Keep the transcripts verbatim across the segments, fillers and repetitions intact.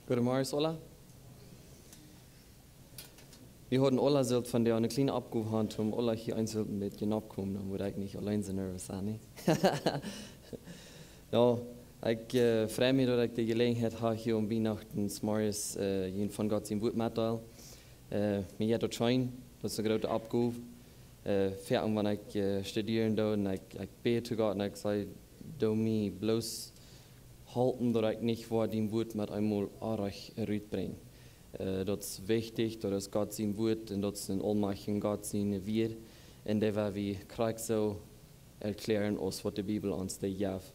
Goodemorjes, Ola. Wie hauden Ola sullt von de aune kjliene Oppgow han, om Ola hia eenzeln met je oppkomen, dan wudd ekj nich auleen soo nervös sennen, nä? Jo, ekj äh, frei mie, daut ekj de Jeläajenheit ha, hia om Wienachten zemorjes äh, junt von Gott sien Wuat mettodeelen. Äh, mie jeit daut scheen, daut es eene groote Oppgow. Äh, foaken wan ekj äh, studieren doo un ekj, ekj bäd to Gott un ekj saj, doo mie bloos halpen, daut ekj nich woa dien Wuat met eemol orrajcht rutbrinjen. Äh, daut es wichtich, daut es Gott sien Wuat un daut es een aulmajchtja Gott sien Wuat. Un dee woa wie krakjt soo erkjläaren aus waut de Bibel ons dee jeft.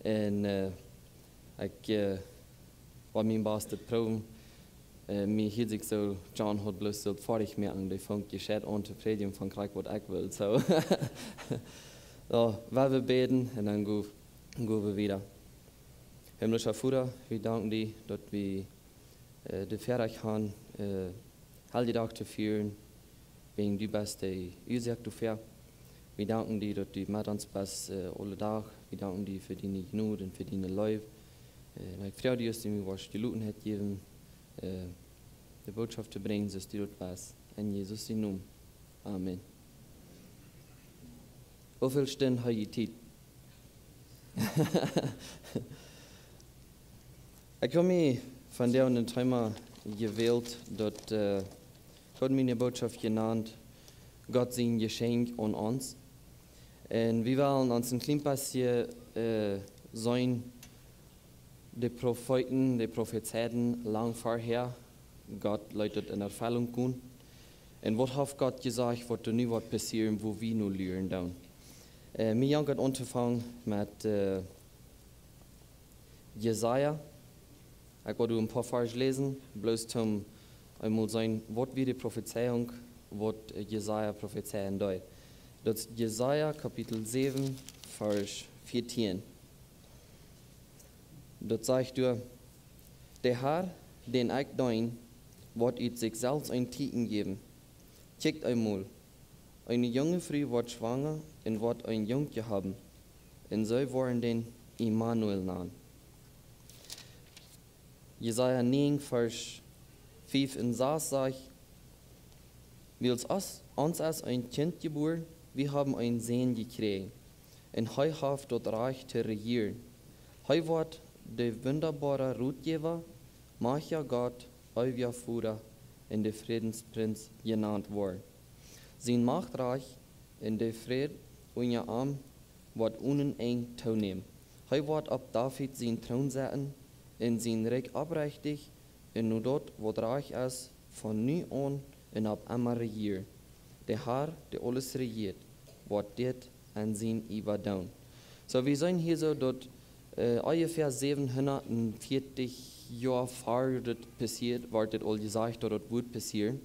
Un äh, ekj äh, woa mien Best proowen. Äh, mie hieed sikj soo, John haud bloos soo foadich mea aun, dee funk je scheit aun to prädjen von krakjt waut ekj wull. Soo, soo, woa wie bäden un dan go, go wie wieda. Himmlischa Voda, wie danken die, daut wie äh, de Väarajcht han, äh, Heljedach to fieren, wäajen du best de Uasoak doafäa. Wie danken die, daut du met ons best äh, aule Dach. Wie danken die fa diene Jnod un fa diene Leew. Äh, un ekj froag die, daut du mie woascht Jeläajenheit jäwen, äh, de Botschaft to brinjen, soo aus du daut west. En Jesus sien Nomen. Amen. Woo väl Stund ha jie Tiet? Ekj hab mie vondoag een Thema jewält, daut äh, ekj hab miene Botschaft jenant, Gott sien Jeschenkj aun ons. Un wie wellen ons een kjlien bät äh, seenen, de Profeeten, de Profezeien lang verhäa, Gott leet daut en Erfellunk komen. Un waut haft Gott jesajcht, waut doa nu woat passieren, woo wie nu lieren doonen? Äh, mie jankat auntofangen met äh, Jesaja. Ekj wull doa een poa Varsch läsen, bloos om eemol seenen, waut wia de Profezeiunk, waut äh, Jesaja profezeien deed. Daut es Jesaja Kapitel säwen, Varsch vieetieen. Daut sajcht doa: De Herr, dän ekj deen, woat sikj selfst een Tieekjen jäwen. Kjikjt eemol, eene junge Fru woat schwanga un woat een Jung haben, un see woaren dän Immanuel nanen. Jesaja näajen, Varsch fief un sas sajcht: Wiels ons, ons es een Kjint jebuaren, wie haben een Sän jekjräajen, un hee haft daut Rajcht to rejieren. Hee woat de wundaboara Rotjäwa, majchtja Gott, eewja Voda un de Frädensprinz jenant woaren. Sien Machtrajcht un de Fräd unja am woat onen Enj toonämen. Hee woat opp David sien Troon setten un sien Rikj oprechtich un no daut, waut rajcht es, von nu aun un opp emma rejieren. De Herr, dee aules rejieet, woat dit en sien Iewa doonen. Soo, wie seenen hia soo, daut äh, onjefäa säwenhundatveertich Joa ver daut passieet, woat dit aul jesajcht, daut daut woat passieren.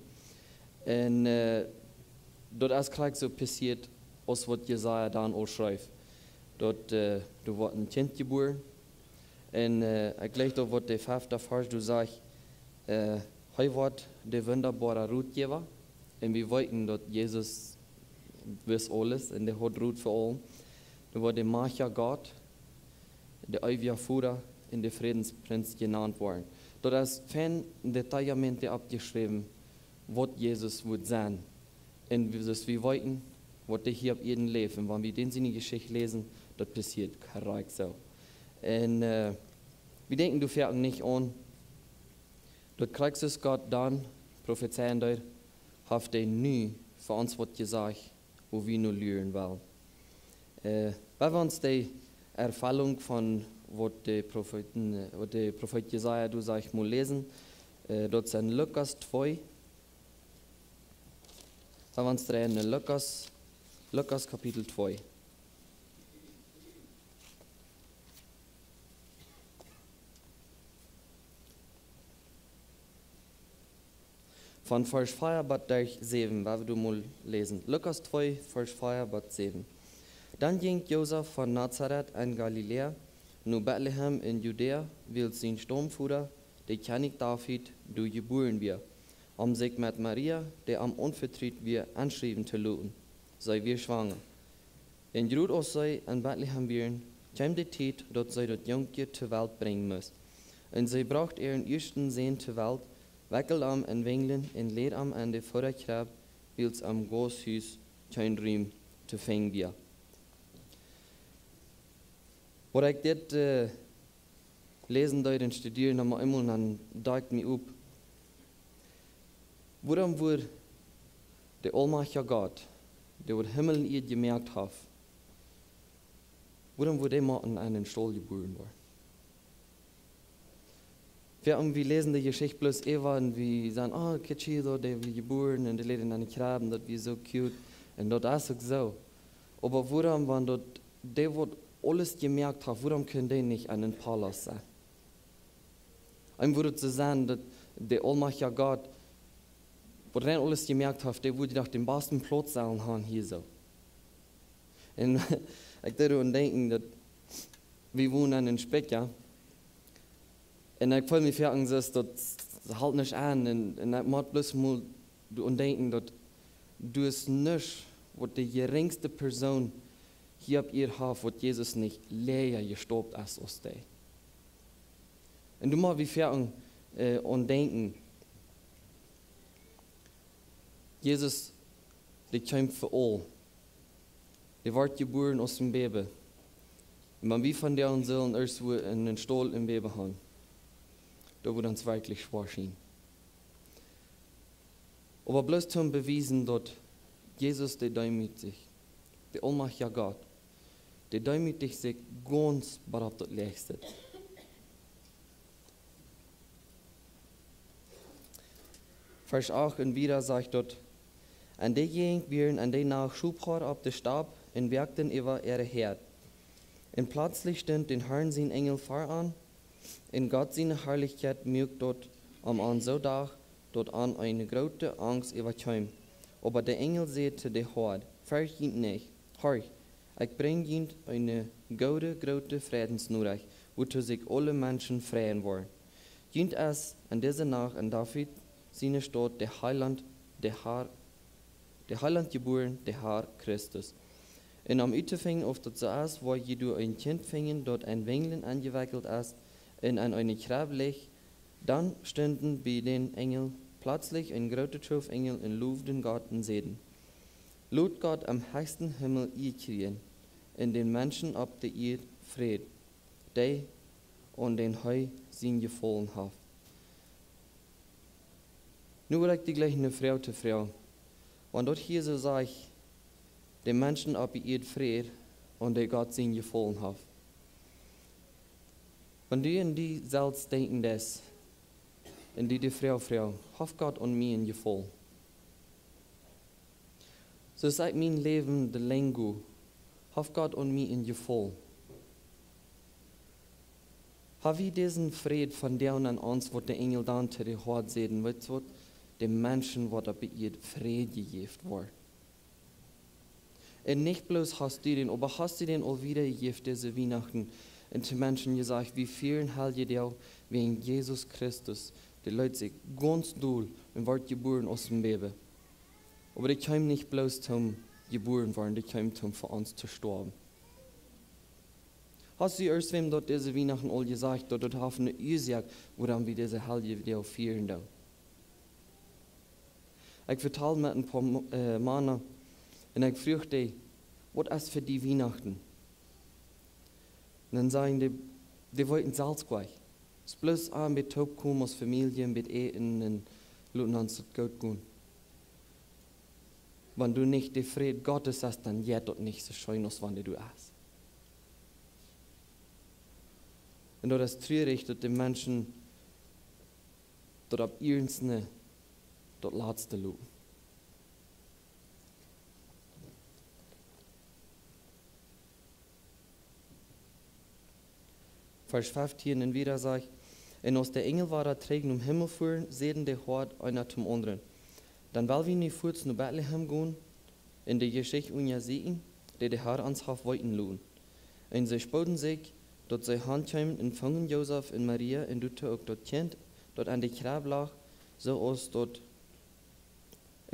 Un äh, daut es krakjt soo passieet, aus waut Jesaja dan aul schreef. Daut äh, doa woat een Kjint jebuaren. Un äh, ekj jleich daut, waut de fefte Varsch doa sajcht, äh, hee woat de wundaboara Rotjäwa. Un wie weeten, daut Jesus wist aules un dee haud Rot fa aulem. Dee woat de majchtja Gott, de eewja Voda un de Frädensprinz jenant woaren. Daut es von de Testamente oppjeschräwen, waut Jesus woat sennen. Un wie, soo aus wie weeten, waut dee hia opp Ieed läft. Un wan wie dän siene Jeschicht läsen, daut passieet krakjt soo. Un äh, wie denkjen doa foaken nich aun, daut krakjt soo aus Gott dan profezeien deed, haft hee nu fa ons waut jesajcht, woo wie nu lieren wellen. Äh, wan wie ons de Erfellunk von waut de Profeeten, äh, waut de Profeet Jesaja doa sajcht, mol läsen, äh, daut es en Lukas twee. Wan wie ons dreien en Lukas, Lukas Kapitel twee. Von Varsch vea bat Varsch säwen, woa wie doa mol läsen. Lukas twee, Varsch vea bat säwen. Dan jinkj Josef von Nazaret en Galiläa no Betlehem en Judäa, wiels sien Staumvoda, de Kjennich David, doa jebuaren wia, om sikj met Maria, dee am aunvetrut wia, enschriewen to loten. See wia schwanga. Un jrod aus see en Betlehem wieren, kjeem de Tiet, daut see daut Jungkje to Welt brinjen must. Un see brocht äaren ieeschten Sän to Welt, wekjeld am en Winjlen un läd am en de Foodakjrebb, wiels em Gausthus kjeen Rum to finjen wia. Waut ekj dit äh, läsen deed un studieren, dan mau eemol, dan docht mie opp, wuarom wudd de aulmajchtja Gott, dee waut Himmel un Ieed jemoakt haft, wuarom wudd dee mau en eenen Staul jebuaren woaren? Wie, wie läsen de Jeschicht bloos äwa un wie sajen, oh, kjikj hia, dee wia jebuaren un dee läd en eene Kjrebb, daut wia soo cute. Un daut es uk soo. Oba wuarom, wan daut dee waut aules jemoakt haft, wuarom kunn dee nich en een Palaust sennen? Eemol wudd et soo sennen, daut de aulmajchtja Gott, waut rein aules jemoakt haft, dee wudd doch dän basten Plauz sellen haben hia soo. Un ekj deed doaraun denkjen, daut wie wonen en Spikja. Un ekj feel mie foaken soo, daut halt nich aun. Un, un ekj mott bloos mol doaraun denkjen, daut doa es nuscht, waut de jerinjste Persoon hia opp Ieed haft, waut Jesus nich leeja jestorwen es aus dee. Un doa mott wie foaken äh, aun denkjen, Jesus, dee kjeem fa aul. Dee wort jebuaren aus een Baby. Un wan wie von dän sellen ieescht wua en een Staul een Baby haben, daut wudd ons werkjlich schwoa schenen. Oba bloos toom bewiesen, daut Jesus, dee deemootjt sikj, de aulmajchtja Gott, dee deemootjt sikj gaunz bat opp daut Läachste. Varsch acht un wieda sajcht daut: Un dee Jäajent wieren en dee Nacht Schophoad opp de Stap un woakten äwa äare Häad. Un pletslich stunt dän Harn sien Enjel ver an, un Gott siene Harlichkjeit muak daut om an soo dach, daut an eene groote Angst äwakjeem. Oba de Enjel säd to de Hoad: Ferjcht junt nich, horcht, ekj brinj junt eene goode, groote Freidensnorecht, wuatoo sikj aule Menschen freien woaren. Junt es en dise Nacht en David siene Staut de Heilaunt, de Har, de Heilaunt jebuaren, de Har Christus. Un om uttofinjen, auf daut soo es, woa jie doa een Kjint finjen, daut en Winjlen enjewekjelt es un en eene Kjrebb licht. Dan stunden bie dän Enjel pletslich eene groote Schoof Enjel un lowden Gott un säden: Lot Gott em hechsten Himmel Ea kjrieen un dän Menschen opp de Ieed Fräd, dee aun dän hee sien Jefaulen haft. Nu well ekj die jlikj eene Froag to froagen. Wan daut hia soo sajcht, dän Menschen opp de Ieed Fräd, aun dee Gott sien Jefaulen haft. Wan du aun die selfst denkjen deist, un die de Froag froagen: Haft Gott aun mie een Jefaulen? Soo aus ekj mien Läwen de Lenj go, haft Gott aun mie een Jefaulen? Hab wie disen Fräd von dän aun ons, waut de Enjel dan to de Hoad säden, weetst waut, de Menschen woat opp de Ieed Fräd jejäft woaren? Un nich bloos hast du dän, oba hast du dän aul wieda jejäft dise Wienachten un to Menschen jesajcht: Wie fieren Heljedoag wäajen Jesus Christus, dee leet sikj gaunz dol un wort jebuaren aus een Baby. Oba dee kjeem nich bloos toom jebuaren woaren, dee kjeem toom fa ons to stoawen. Hast du irjentwäm daut dise Wienachten aul jesajcht, daut daut haft eene Uasoak, wuarom wie dise Heljedoag fieren doonen? Ekj vetald met een poa Mo-, äh, Mana un ekj fruach dee: Waut es fa die Wienachten? Un dan säden dee, dee weeten selfst nich. Es bloos een bät toopkomen aus Famielje, een bät äten un loten ons daut goot gonen. Wan du nich de Fräd Gottes hast, dan jeit daut nich soo scheen aus wan du hast. Un daut es trurich, daut de Menschen daut opp iernst daut latste loten. Varsch feftieen un wieda sajcht: Un aus de Enjel wada trigj nom Himmel fuaren, säden de Hoad eena toom aundren: Dan well wie nu fuaz no Betlehem gonen un de Jeschicht unjasieekjen, dee de Har ons haft weeten loten. Un see spooden sikj, daut see han kjeemen, un fungen Josef un Maria un doatoo uk daut Kjint, daut en de Kjrebb lach, soo aus daut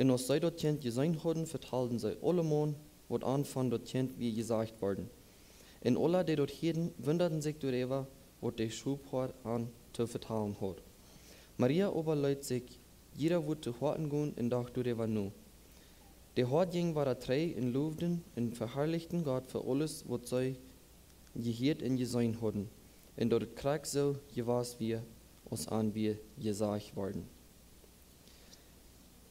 Un aus see daut Kjint jeseenen hauden, vetalden see aulemaun, waut an von daut Kjint wia jesajcht worden. Un aula, dee daut hieeden, wundaden sikj doaräwa, waut de Schophoad an to vetalen haud. Maria oba leet sikj jieda Wuat to Hoaten gonen un docht doaräwa no. De Hoat jinkj wada trigj un lowden un veharlichten Gott fa aules, waut see jehieet un jeseenen hauden, un daut et krakjt soo jewast wia, aus an wia jesajcht worden.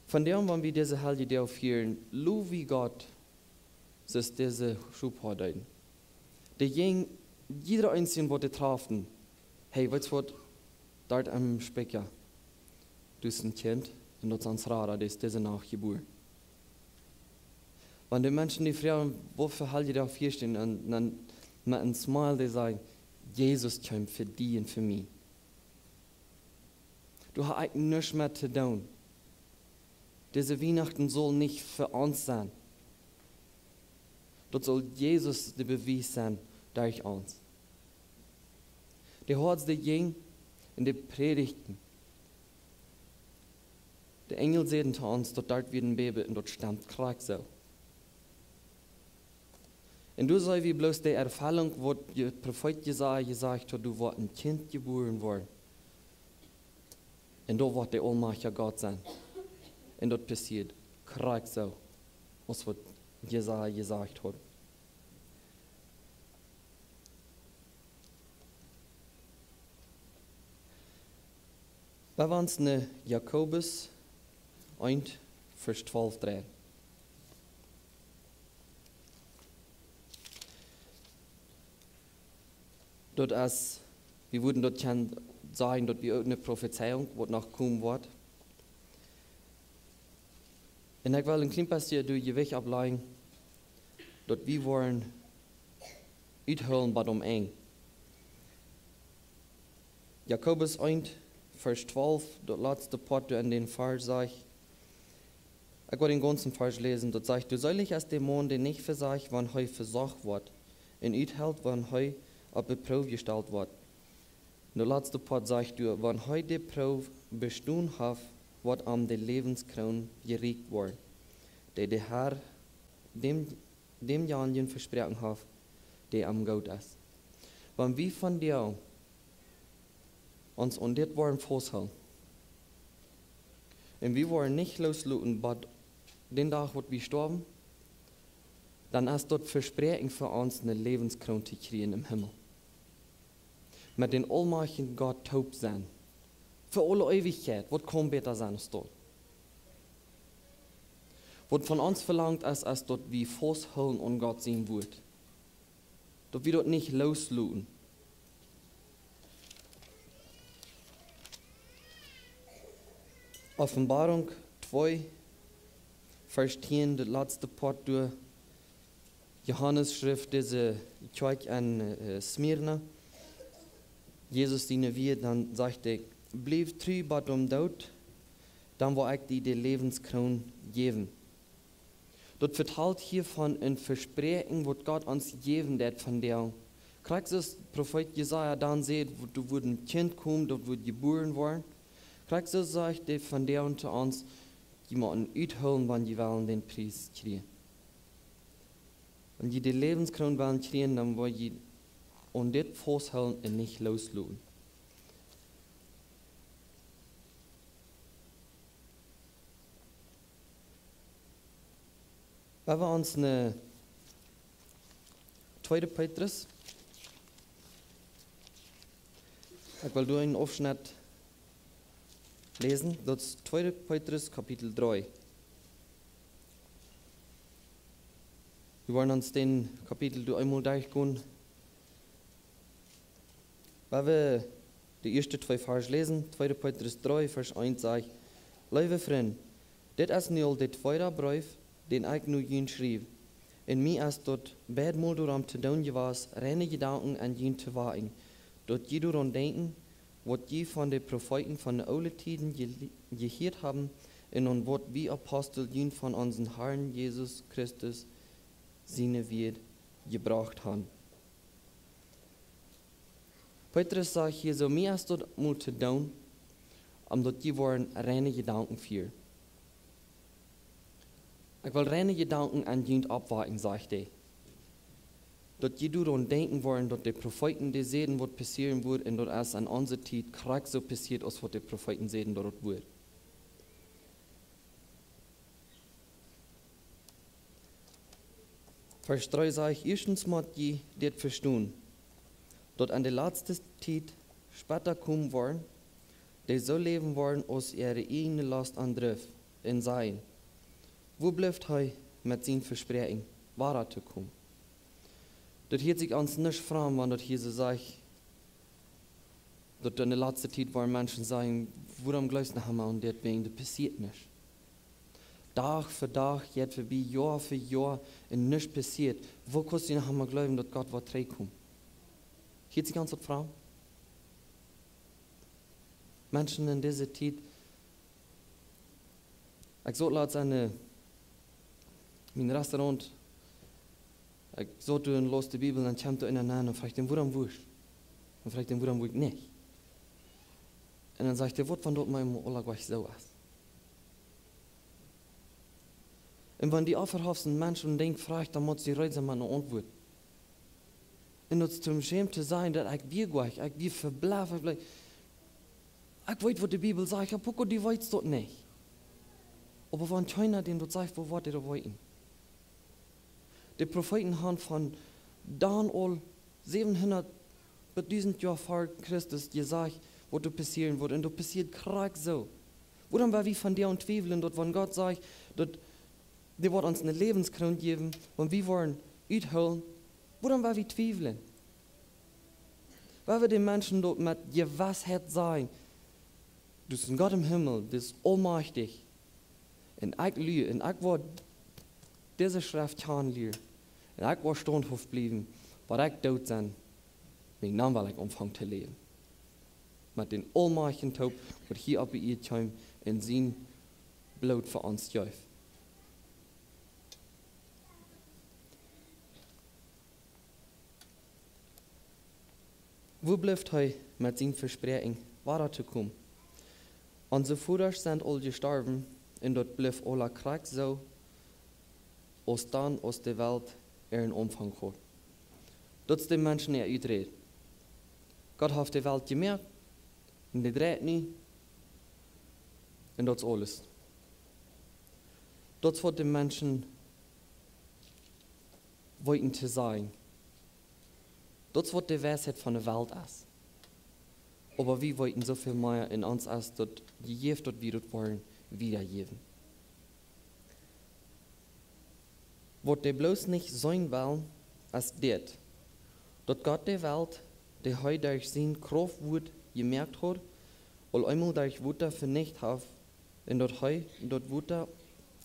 Vondoag, wan wie dise Heljedoag fieren, low wie Gott, soo aus dise Schophoad deeden. Dee jinkj jieda eensje, waut dee traften: Hey, weetst waut? Doa em Spikja, doa es een Kjint, un daut es ons Rada, dee es dise Nacht jebuaren. Wan de Menschen die froagen, waut fa Heljedoag fieren, un dan met een Smile dee sajen: Jesus kjeem fa die un fa mie. Doa hab ekj nuscht met to doonen. Dise Wienachten saul nich fa ons sennen. Daut saul Jesus de Bewies sennen derch ons. De Hoat, dee jinkj un dee prädichten. De Enjel säden to ons, daut doa wia een Baby, un daut stemt krakjt soo. Un doa seenen wie bloos de Erfellunk, waut de Profeet Jesaja jesajcht haud: Doa woat een Kjint jebuaren woaren. Un daut woat de aulmajchtja Gott sennen. Un daut passieed krakjt soo, aus waut Jesaja jesajcht haud. Lot ons no Jakobus eent, Varsch twalf dreien. Daut es, wie wudden daut kjennen sajen, daut wia uk eene Profezeiunk, waut noch komen woat. Un ekj well een kjlien bät doa Jewicht oppläajen, daut wie woaren uthoolen bat aum Enj. Jakobus eent, Varsch twalf, daut latste Poat doa en dän Varsch sajcht, ekj well dän gaunzen Varsch läsen, daut sajcht: Doa seelich es de Maun, dee nich vesajcht, wan hee vesocht woat, un uthelt, wan hee opp de Proow jestalt woat. Un daut latste Poat sajcht doa: Wan hee de Proow bestonen haft, woat am de Läwenskroon jerieekjt woaren, dee de Herr däm, dämjanjen vesproaken haft, dee am goot es. Wan wie vondoag ons aun dit woaren fausthoolen, un wie woaren nich loosloten bat dän Dach, waut wie stoawen, dan es daut Vespräakjen fa ons, eene Läwenskroon to kjrieen em Himmel, met dän aulmajchtjen Gott toop sennen fa aule Eewichkjeit. Waut kaun bäta sennen aus daut? Waut von ons velangt es, es daut wie fausthoolen aun Gott sien Wuat, daut wie daut nich loosloten. Openboarunk twee, Varsch tieen, daut latste Poat doa. Johanes schrift dise Kjoakj en, äh, Smyrna, Jesus siene Wieed, dan sajcht hee: Bliew tru bat dän Doot, dan woa ekj die de Läwenskroon jäwen. Daut vetalt hia von een Vespräakjen, waut Gott ons jäwen deit vondoag. Krakjt soo aus Profeet Jesaja dan säd, waut doa woat een Kjint komen, daut woat jebuaren woaren. Krakjt soo sajcht hee vondoag to ons: Jie motten uthoolen, wan jie wellen dän Pries kjrieen. Wan jie de Läwenskroon wellen kjrieen, dan woa jie aun dit fausthoolen un nich loosloten. Lot ons no tweede Petrus. Ekj well doa een Aufschnett läsen. Daut es tweede Petrus, Kapitel dree. Wie woaren ons dän Kapitel doa eemol derchgonen. Lot wie de ieeschte twee Varsch läsen. Tweede Petrus dree, Varsch eent sajcht: Leewe Frind, dit es nu aul de tweede Breef, dän ekj no junt schriew. Un mie es daut beid mol doarom to doonen jewast, reine Jedanken aun junt to wajchen, daut jie doaraun denkjen, waut jie von de Profeeten von de oole Tieden je-, jehieet haben, un aun waut wie Apostel junt von onsen Herrn Jesus Christus siene Wieed jebrocht haben. Petrus sajcht hia soo: Mie es daut mol to doonen, om daut jie woaren reine Jedanken fieren. Ekj well reine Jedanken aun junt oppwakjen, sajcht hee. daut jie doaraun denkjen woaren, daut de Profeeten dee säden, waut passieren wudd, un daut es en onse Tiet krakjt soo passieet, aus waut de Profeeten säden, daut daut wudd. Varsch dree sajcht: Ieeschtens mott jie dit vestonen, daut en de latste Tiet Späta komen woaren, dee soo läwen woaren, aus äare ieejne Lost an drift, un sajen: Wua blift hee met sien Vespräakjen, wada to komen? Daut hieet sikj ons nich framd, wan daut hia soo sajcht, daut en de latste Tiet woaren Menschen sajen: Wuarom jleefst du noch emma aun dit, wäajen daut passieet nich? Dach fa Dach jeit verbie, Joa fa Joa, un nuscht passieet. Woo kaust du noch emma jleewen, daut Gott woat trigjkomen? Hieet sikj ons daut framd? Menschen en dise Tiet, ekj saut latst en, äh, mien Restaurant, ekj saut doa un laus de Bibel, dan kjemt doa eena nenn un fruach am: Wuarom wurscht? Un fruach am: Wuarom wurscht nich? Un dan sajcht hee: Waut wan daut mau emol aula jlikj soo es? Un wan du oppehofst un Menschen un Dinja fruachst, dan motst du reed sennen met eene Auntwuat. Un daut es too scheen to sajen, daut ekj wia jlikj, ekj wia veblauft, ekj wia, ekj weet, waut de Bibel sajcht, oba poco, du weetst daut nich. Oba wan kjeena die daut sajcht, woo woascht du daut weeten? De Profeeten haben von dan aul säwenhundat bat dusent Joa ver Christus jesajcht, waut doa passieren wudd. Un daut passieet krakjt soo. Wuarom woa wie von dee aun twiewlen, daut wan Gott sajcht, daut dee woat ons eene Läwenskroon jäwen, wan wie woaren uthoolen, wuarom woa wie twiewlen? Woa wie de Menschen daut met Jewissheit sajen: Doa es een Gott em Himmel, dee es aulmajchtich. Un ekj lia, un ekj woa dise Schreft kjanen lieren. Un ekj woa staunthauft bliewen, bat ekj doot sie. Un dan woa ekj aunfangen to läwen. Met dän Aulmajchtjen toop, waut hia opp de Ieed kjeem un sien Bloot fa ons jeef. Wua blift hee met sien Vespräakjen, wada to komen? Onse Vodasch sent aul jestorwen, un daut blift aula krakjt soo, aus dan, aus de Welt äaren Aunfank haud. Daut es de Menschen äa Uträd. Gott haft de Welt jemoakt, un dee dreit nu, un daut es aules. Daut es waut de Menschen weeten to sajen. Daut es waut de Weisheit von de Welt es. Oba wie weeten soo väl mea, un ons es daut jejäft, daut wie daut woaren wiedajäwen. Waut dee bloos nich seenen wellen, es dit: Daut Gott de Welt, dee hee derch sien Krauftwuat jemoakt haud, aul eemol derch Wota venicht haft, un daut hee daut Wota,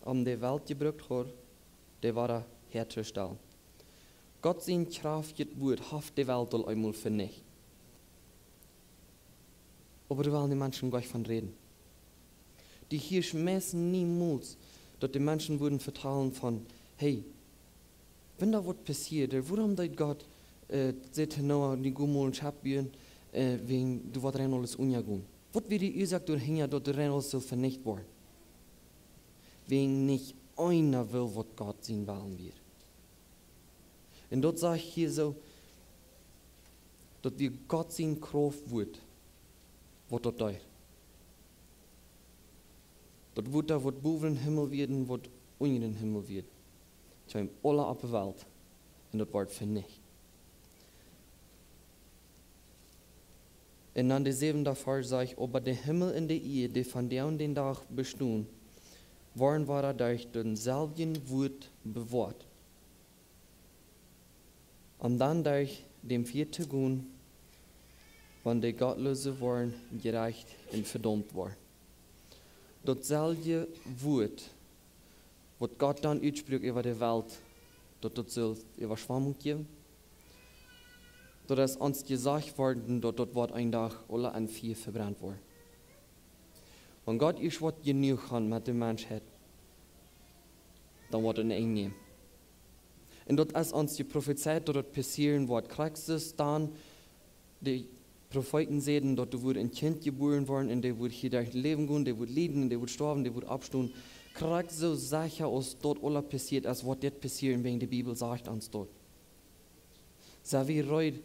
om de Welt jebrukt haud, dee wada häatostalen. Gott sien kjraftjet Wuat haft de Welt aul eemol venicht. Oba doa wellen de Menschen nich von räden. Dee hia schmäten niemols, daut de Menschen wudden vetalen von: Hey, wan doa waut passieet, wuarom deed Gott, äh, säd to Noah: Nu go mol een Schepp buen, äh, wäajen doa woat rein aules unjagonen. Waut wia de Uasoak doahinja, daut doa rein aules sull venicht woaren? Wäajen nich eena wull, waut Gott sien Wellen wia. Un daut sajcht hia soo, daut wia Gott sien Krauftwuat, waut daut deed. Daut Wota, waut bowen dän Himmel wia un waut unja dän Himmel wia, kjeem aula opp de Welt, un daut wort venicht. Un dan de säwende Varsch sajcht: Oba de Himmel un de Ieed, dee von dän Dach bestonen, woaren wada derch daut selwje Wuat bewoat, om dan derch däm Fia to gonen, wan de Gottloose woaren jerecht un vedaumt woaren. Daut selwje Wuat, waut Gott dan utsprakjt äwa de Welt, daut daut sull Äwaschwamunk jäwen, daut es ons jesajcht worden, daut daut woat een Dach aula em Fia vebrennt woaren. Wan Gott ieescht waut jenuach haft met de Menschheit, dan woat een Enj nämen. Un daut es ons jeprofezeit, daut daut passieren woat. Krakjt soo aus dan de Profeeten säden, daut doa wudd een Kjint jebuaren woaren un dee wudd hia derch daut Läwen gonen, dee wudd lieden, dee wudd stoawen, dee wudd oppstonen. Krakjt soo secha aus daut aula passieet es, woat dit passieren, wäajen de Bibel sajcht ons daut. Sent wie reed,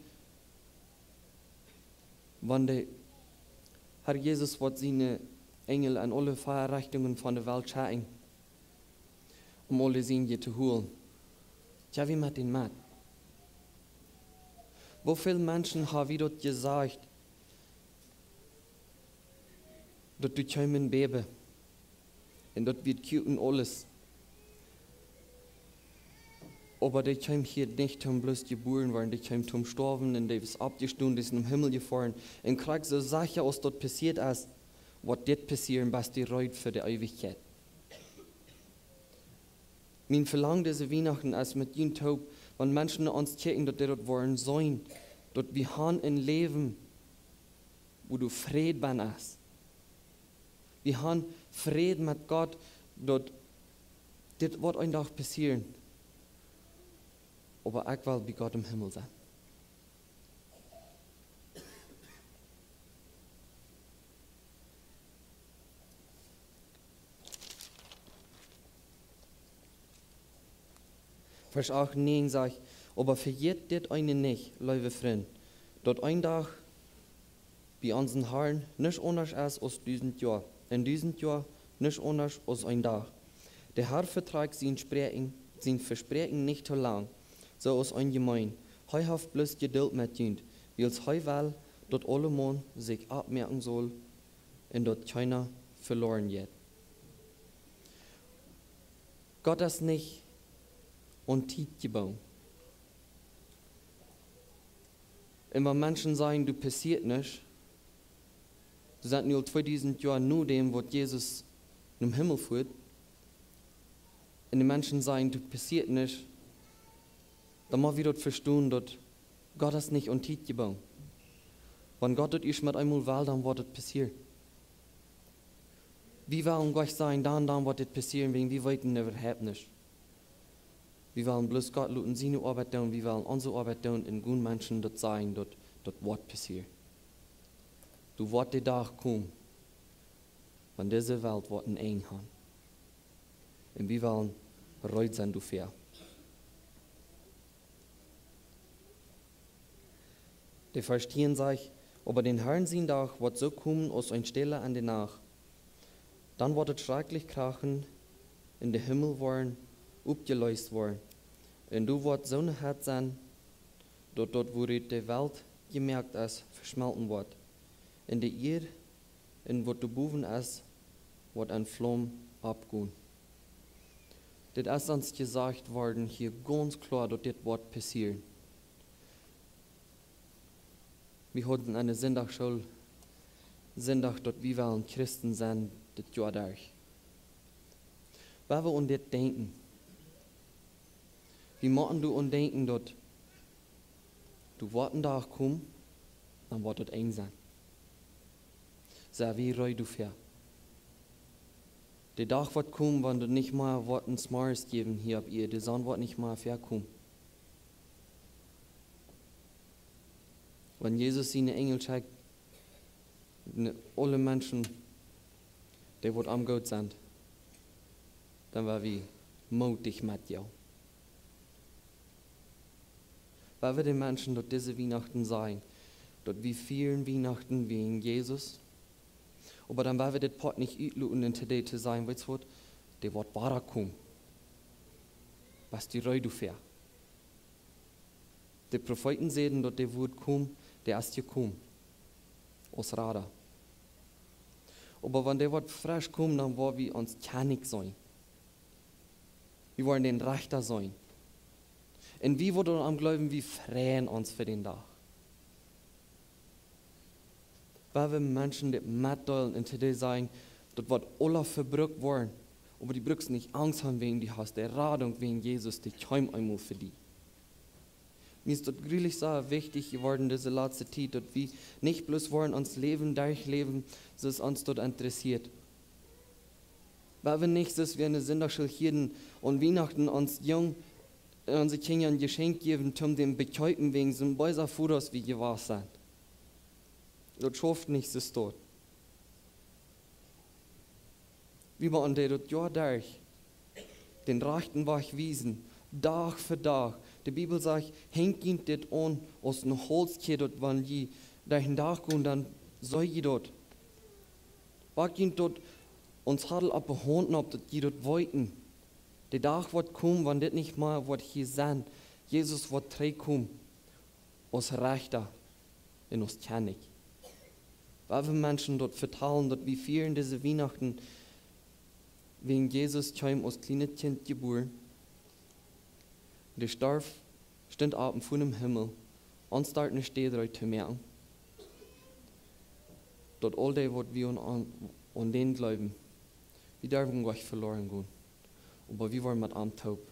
wan de Herr Jesus woat siene Enjel aun aule vea Rechtungen von de Welt schekjen, om aule Sind to heelen? Jo, wie met dän met. Woo väl Menschen ha wie daut jesajcht, daut du kjeemst bäbe un daut wie kjuten aules. Oba dee kjeem hia nich toom bloos jebuaren woaren, dee kjeem toom stoawen un dee es oppjestonen, dee es nom Himmel jefoaren. Un krakjt soo secha aus daut passieet es, woat dit passieren, best du reed fa de Eewichkjeit. Mien Velangen dise Wienachten es met junt toop, wan Menschen no ons kjikjen, daut dee daut woaren seenen, daut wie han een Läwen, wua doa Fräd bennen es. Wie han Fräd met Gott, daut dit woat een Dach passieren. Oba ekj well bie Gott em Himmel sennen. Varsch acht un näajen sajcht: Oba vejät dit eene nich, leewe Frind, daut een Dach bie onsen Harn nuscht aundasch es aus dusent Joa, un dusent Joa nuscht aundasch aus een Dach. De Harr vetrakjt sien Spräakjen, sien Vespräakjen nich too lang, soo aus eenje meenen. Hee haft bloos Jedult met junt, wiels hee well, daut aulemaun sikj oppmoaken saul un daut kjeena veloaren jeit. Gott es nich aun Tiet jebungen. Un wan Menschen sajen, doa passieet nuscht, see sent nu aul tweedusent Joa no däm, waut Jesus nom Himmel foat, un de Menschen sajen, doa passieet nuscht, dan mott wie daut vestonen, daut Gott es nich aun Tiet jebungen. Wan Gott daut ieescht met eemol well, dan woat daut passieren. Wie wellen nich sajen, dan, dan woat dit passieren, wäajen wie weeten äwahaupt nich. Wie wellen bloos Gott loten siene Oabeit doonen, wie wellen onse Oabeit doonen un gonen Menschen daut sajen, daut, daut woat passieren. Doa woat de Dach komen, wan dise Welt woat een Enj han. Un wie wellen reed sennen doafäa. De Varsch tieen sajcht: Oba dän Harn sien Dach woat soo komen aus een Stäla enne Nacht. Dan woat et schrakjlich kjrachen un de Himmel woaren oppjeleest woaren. Un doa woat soone Hett sennen, daut daut, wuarut de Welt jemoakt es, veschmelten woat. Un de Ieed un waut doa bowen es, woat en Flaum oppgonen. Dit es ons jesajcht worden hia gaunz kloa, daut dit woat passieren. Wie hauden enne Sindachschool Sindach, daut wie wellen Christen sennen dit Joa derch. Wan wie aun dit denkjen, wie motten doaraun denkjen, daut doa woat een Dach komen, dan woat daut Enj sennen. Sent wie reed doafäa? De Dach woat komen, wan daut nich mea woat een Smarres jäwen hia opp Ieed, de Sonn woat nich mea väakomen. Wan Jesus siene Enjel schekjt, ne, aule Menschen, dee waut am goot sent, dan woa wie mootich met jo. Woa wie de Menschen daut dise Wienachten sajen, daut wie fieren Wienachten wäajen Jesus, oba dan woa wie dit Poat nich utloten un to dee to sajen: Weetst waut, dee woat wada komen. Best du reed doafäa? De Profeeten säden, daut dee wudd komen, dee es jekomen. Aus Rada. Oba wan dee woat fresch komen, dan woa wie ons Kjennich seenen. Wie woaren dän Rechta seenen. Un wie, waut aun am jleewen, wie freien ons fa dän Dach. Woa wie Menschen dit metdeelen un to dee sajen, daut woat aula vebrukt woaren, oba du brukst nich Angst haben, wäajen du hast de Radunk wäajen Jesus, dee kjeem eemol fa die. Mie es daut jreslich sea wichtich jeworden dise latste Tiet, daut wie nich bloos woaren ons Läwen derchläwen, soo aus ons daut interessieet. Woa wie nich, soo aus wie enne Sindachschool hieeden, aun Wienachten ons Jung, onse Kjinja een Jeschenkj jäwen, toom dän bekjeepen wäajen soon beesa Voda aus wie jewast sent. Daut schauft nich soo. Wie motten dee daut Joa derch dän rajchten Wajch wiesen, Dach fa Dach, De Bibel sajcht: "Henjt junt dit aun aus ne Haulskjäd, daut wan jie derch dän Dach gonen, dan see jie daut. Bakt junt daut aum Sadel opp de Haunt opp, daut jie daut weeten. De Dach woat komen, wan dit nich mea woat hia sennen. Jesus woat trigjkomen aus Rechta un aus Kjennich." Woo wie Menschen daut vetalen, daut wie fieren dise Wienachten, wiels Jesus kjeem aus kjlienet Kjint jebuaren, dee storf, stunt opp un fua nom Himmel, ons doa ne Städ reed to moaken, daut aul dee, waut wie aun, aun, aun dän jleewen, wie derwen nich veloren gonen, oba wie woaren met am toop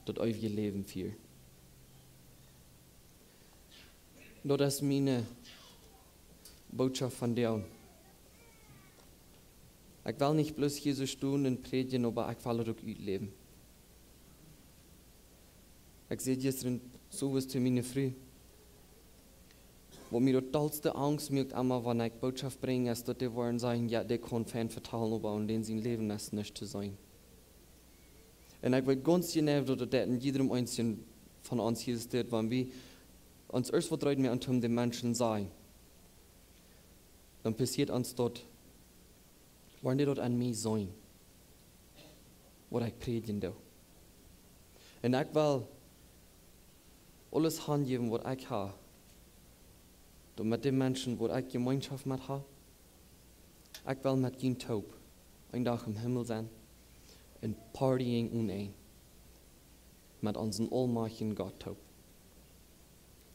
daut eewje Läwen fieren. Daut es miene Bootschoft vondoag. Ekj well nich bloos hia soo stonen un prädjen, oba ekj well daut uk utläwen. Ekj säd jistren soo waut to miene Fru: "Waut mie daut dollste Angst moakt emma, wan ekj Bootschoft brinj, es daut dee woaren sajen: 'Jo, dee kaun fein vetalen, oba aun dän sien Läwen es nuscht to seenen.'" Un ekj weet gaunz jeneiw, daut daut en jiedrem eenen von ons hia steit, wan wie ons ieescht waut reed moaken, om de Menschen sajen, dan passieet ons daut, woaren dee daut aun mie seenen, waut ekj prädjen doo. Un ekj well aules hanjäwen, waut ekj hab, om met de Menschen, waut ekj Jemeenschoft met hab, ekj well met junt toop een Dach em Himmel sennen un partying uneen met onsen aulmajchtjen Gott toop.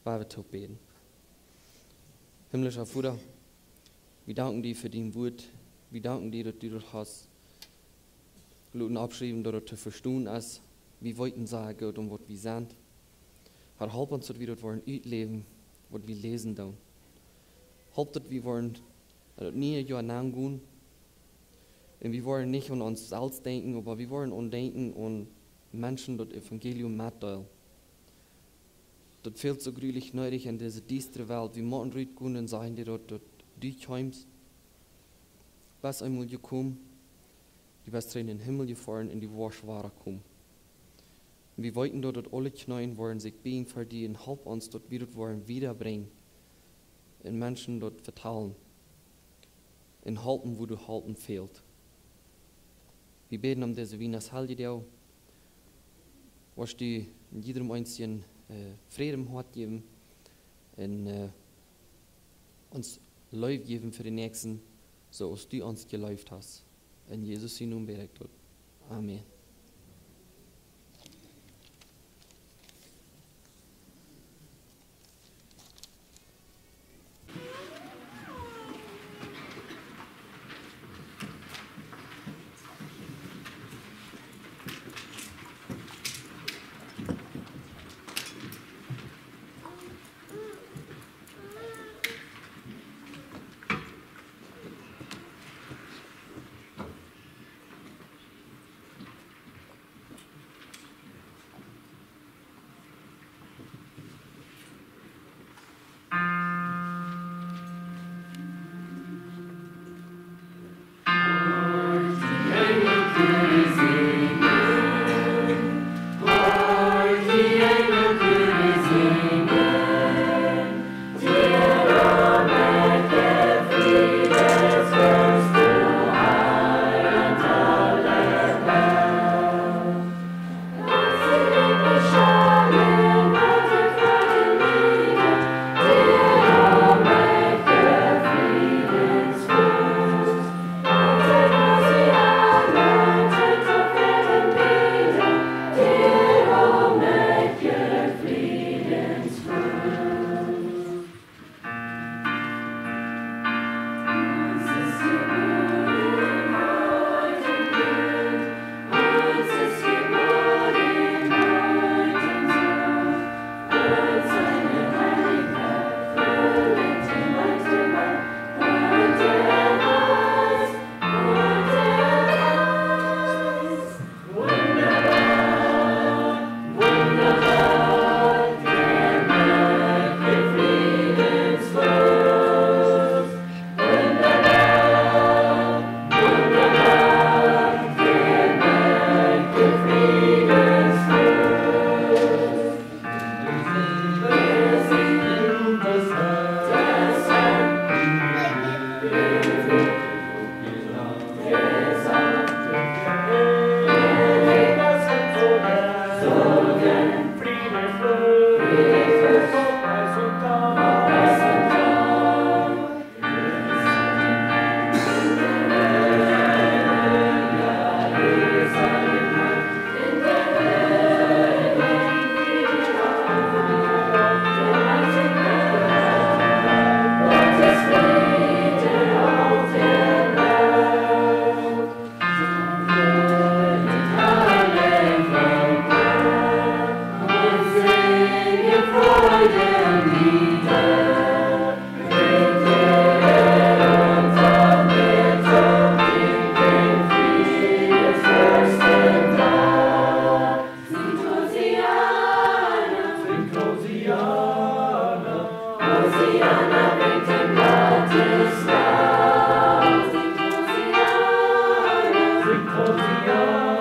Lot ons toop bäden. Himmlischa Voda, wie danken die fa dien Wuat. Wie danken die, daut du daut hast loten oppschriewen, daut daut to vestonen es. Wie weeten sea goot, om waut wie sent. Herr, help ons, daut wie daut woaren utläwen, waut wie läsen doonen. Help, daut wie woaren, daut niee Joa aungonen. Un wie woaren nich aun ons selfst denkjen, oba wie woaren aun denkjen, aun Menschen daut Evangelium metdeelen. Daut fält soo jreslich needich en dise diestre Welt. Wie motten rutgonen un sajen, daut, daut du kjeemst. Best eemol jekomen, du best trigj en dän Himmel jefoaren un du woascht wada komen. Un wie weeten, daut daut aule Kjneeen woaren sikj bieejen fa die, un help ons, daut wie daut woaren wiedabrinjen un Menschen daut vetalen un halpen, wua daut Halpen fält. Wie bäden om dise Wienachtshelljedoag, woascht du en jiedrem eenen, äh, Fräd em Hoat jäwen un, äh, ons Leew jäwen fa dän Näakjsten, soo aus du ons jeleeft hast. En Jesus sien Nomen bäd ekj daut. Amen. Victoria.